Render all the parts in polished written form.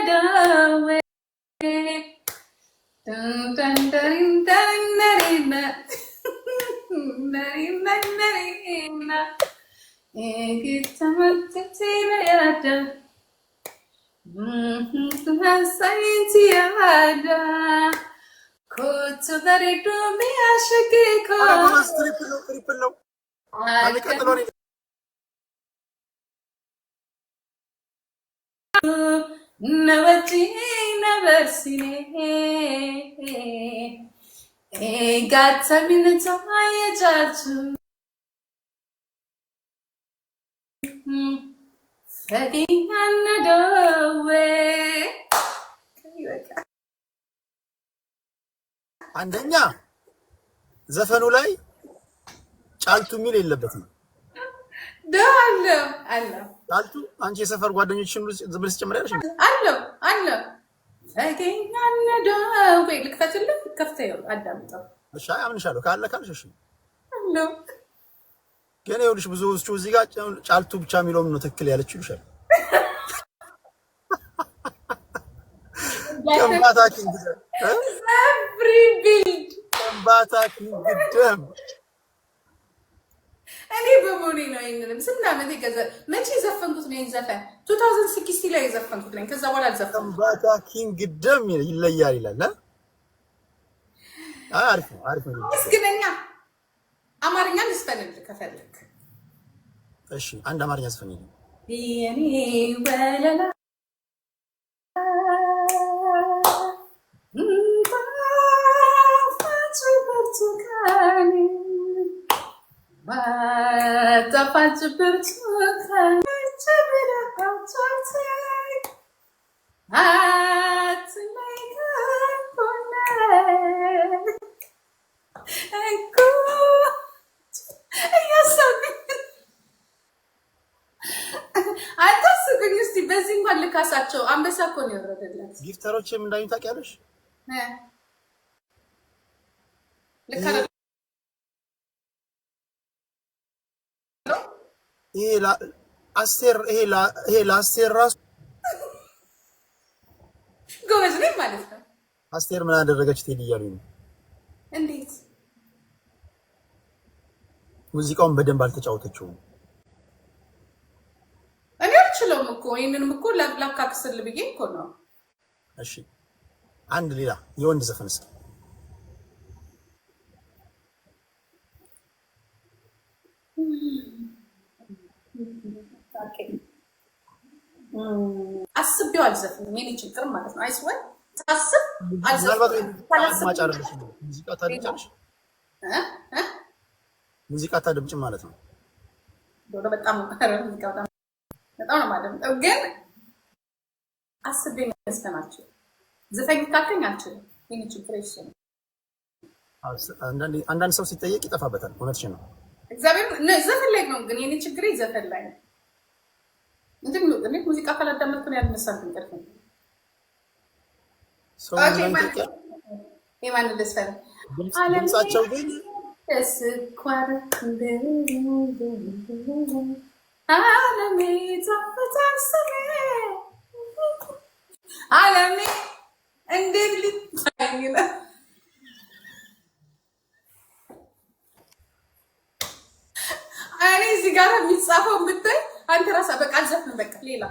ነደዌ Triple ነው፣ triple ነው። የሚቀጥለው እኔ ነወጪ ነበርሲኔ ጋተሚንታየጃቹ ፈጊኛነደዌ። አንደኛ ዘፈኑ ላይ ጫልቱ የሚል የለበትም። አለ አለ። ጫልቱ አንቺ የሰፈር ጓደኞችሽን ሁሉ ዝም ብለሽ ትጨምሪያለሽ። አለ አለ። ፈጊኛነደዌ ልክፈትልህ? ከፍተህ አዳምጠው። እሺ፣ አይ አምንሻለሁ። ካለ ካልሽ እሺ። አለ። ግን ይኸውልሽ ብዙዎቹ እዚህ ጋር ጫልቱ ብቻ የሚለውም ነው ትክክል ያለችው ይሉሻል። ከምባታ ኪንግደም፣ ከምባታ ኪንግደም። እኔ በመሆኔ ነው። ይሄንንም ስንት ዓመት የገዛ መቼ የዘፈንኩት ነው? ይሄን ዘፈን 2016 ላይ የዘፈንኩት ነኝ። ከዛ በኋላ አልዘፈንኩም። ከምባታ ኪንግደም ይለያል ይላል። አይ አሪፍ ነው፣ አሪፍ ነው። እስግነኛ አማርኛ ልዝፈንልህ ከፈለክ። እሺ፣ አንድ አማርኛ ዝፈንልኝ። የኔ ወለላ ጣፋጭ ብርቱካን፣ ጣፋጭ ብርቱካን አትለይ ከሆነ እኮ እያሰብኩኝ አታስቁኝ። እስኪ በዚህ እንኳን ልካሳቸው። አንበሳ እኮ ነው የወረደለት። Gifter ኦች እንዳኙ ታውቂያለሽ? ልክ አይደለም? ይሄ አስቴር፣ ይሄ ለአስቴር ራሱ ጎበዝ ነኝ ማለት ነው። አስቴር ምን አደረገች ቴዲ እያሉኝ ነው። እንዴት? ሙዚቃውን በደንብ አልተጫወተችውም። እኔ አልችለውም እኮ፣ ይህንንም እኮ ላካክስል ብዬ እኮ ነው። እሺ፣ አንድ ሌላ የወንድ ዘፈን እስኪ። አስቤው አልዘፍንም። የኔ ችግር ማለት ነው። I swear ሳስብ ምናልባት አልዘፍንም። አድማጭ አይደለሽም። ሙዚቃ ታደምጫለሽ? እ እ ሙዚቃ ታደምጭም ማለት ነው። ዶሮ በጣም፣ ኧረ ሙዚቃ በጣም በጣም ነው የማደምጠው፣ ግን አስቤ መዝፈን አልችልም። ዝፈኝ ካልከኝ አልችልም። የኔ ችግር እሱ ነው። አንዳንድ ሰው ሲጠየቅ ይጠፋበታል። እውነትሽን ነው። እግዚአብሔር ዘፈን ላይ ነው፣ ግን የኔ ችግሬ ዘፈን ላይ ነው። እንትን እኔ ሙዚቃ ካላዳመጥኩ ነው ያልነሳም እንቅልፍ። ሰው ምን ይጠይቃል? የማንን ልዝፈን? ድምጻቸው ግን ስኳር አለሜ ጣፍጣል ስሜ አለሜ እንዴት ልታይ ነው? እኔ እዚህ ጋር የሚጻፈው ብታይ አንተ ራስህ በቃ አልዘፍንም። በቃ ሌላ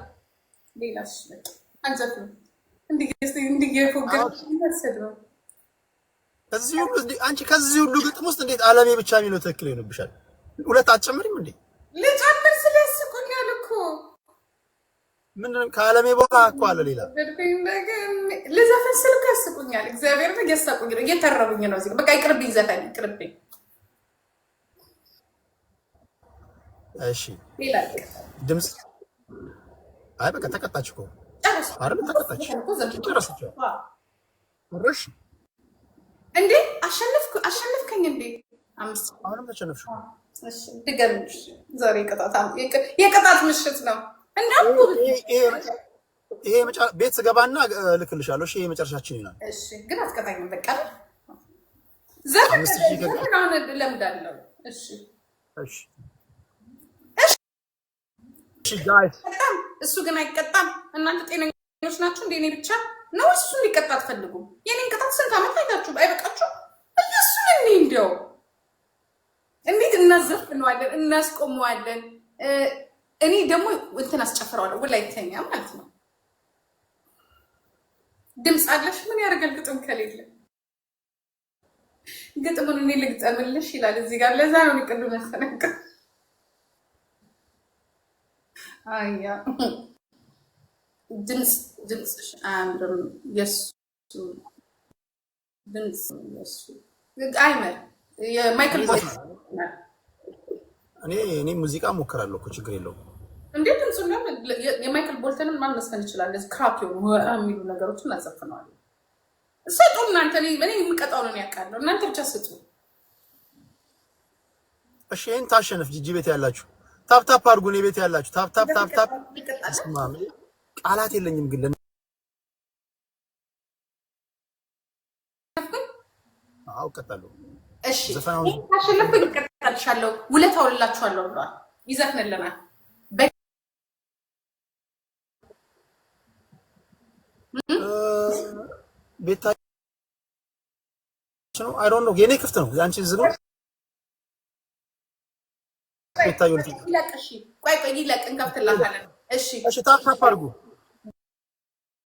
ሌላ፣ እሺ በቃ አልዘፍንም። እንዲህ እንዲህ የፎገረ ነው። ከዚህ ሁሉ አንቺ ከዚህ ሁሉ ግጥም ውስጥ እንዴት አለሜ ብቻ የሚለው ትክክል ይሆንብሻል? ሁለት አትጨምሪም እንዴ? ልጨምር ስለስቁኛል እኮ። ምንድነው? ከአለሜ በኋላ እኮ አለ ሌላ። ልዘፍን ስል እኮ ያስቁኛል። እግዚአብሔር ነው እያሳቁኝ ነው፣ እየተረቡኝ ነው። እዚህ በቃ ይቅርብኝ፣ ዘፈን ይቅርብኝ። እሺ ሌላ ድምጽ አይ በቃ ተቀጣች እኮ አይደል? ተቀጣች። ጨረሰች። ጨረሽ እንዴ? አሸነፍኩ፣ አሸነፍከኝ እንዴ? አምስት። አሁንም ተሸነፍሽ። እሺ ድገም። ዛሬ የቅጣት ምሽት ነው። እንዳልኩ ይሄ ቤት ስገባና እልክልሻለሁ። እሺ፣ ይሄ መጨረሻችን ይሆናል። እሺ፣ ግን አትቀጣኝም። በቃ ዘፈን አሁን እለምዳለሁ። እሺ። እሺ እሺ guys። እሱ ግን አይቀጣም። እናንተ ጤነኛ ናችሁ እንደ እኔ ብቻ ነው? እሱ እንዲቀጣ አትፈልጉም? የኔን ቅጣት ስንት ዓመት አይታችሁ አይበቃችሁ? እሱን እኔ እንዲያው እንዴት እናዘፍነዋለን፣ እናስቆመዋለን። እኔ ደግሞ እንትን አስጨፍረዋለሁ፣ ወላይተኛ ማለት ነው። ድምፅ አለሽ? ምን ያደርጋል ግጥም ከሌለ? ግጥሙን እኔ ልግጠምልሽ ይላል እዚህ ጋር። ለዛ ነው ቅድም ያስጠነቀ አያ ድምፅ ድምፅሽ አያምርም። የሱ ድምፅ የሱ አይመር የማይክል እኔ ሙዚቃ ሞክራለሁ እኮ፣ ችግር የለውም። እንዴ ድምፁ የማይክል ቦልተንን ማን መስፈን ይችላል? እንደዚህ crack የሆኑ የሚሉ ነገሮችን እናዘፍነዋለን። ስጡ እናንተ። እኔ የምቀጣው ነው ያውቃለሁ። እናንተ ብቻ ስጡ። እሺ ይሄን ታሸንፍ። ጂጂ ቤት ያላችሁ tap tap አድርጉ። እኔ ቤት ያላችሁ tap tap tap tap። ቃላት የለኝም ግን አዎ እቀጣለሁ። እሺ ካሸነፍኩኝ እቀጣልሻለሁ፣ ውለታ ውልላችኋለሁ ብለዋል። ይዘፍንልናል። ቤታችን ነው። I don't know፣ የኔ ክፍት ነው፣ የአንቺ ዝግ ነው። ቤታዩ ይለቅ። እሺ ቆይ ቆይ ይለቅ፣ እንከፍትላታለን። እሺ እሺ፣ tap tap አድርጉ።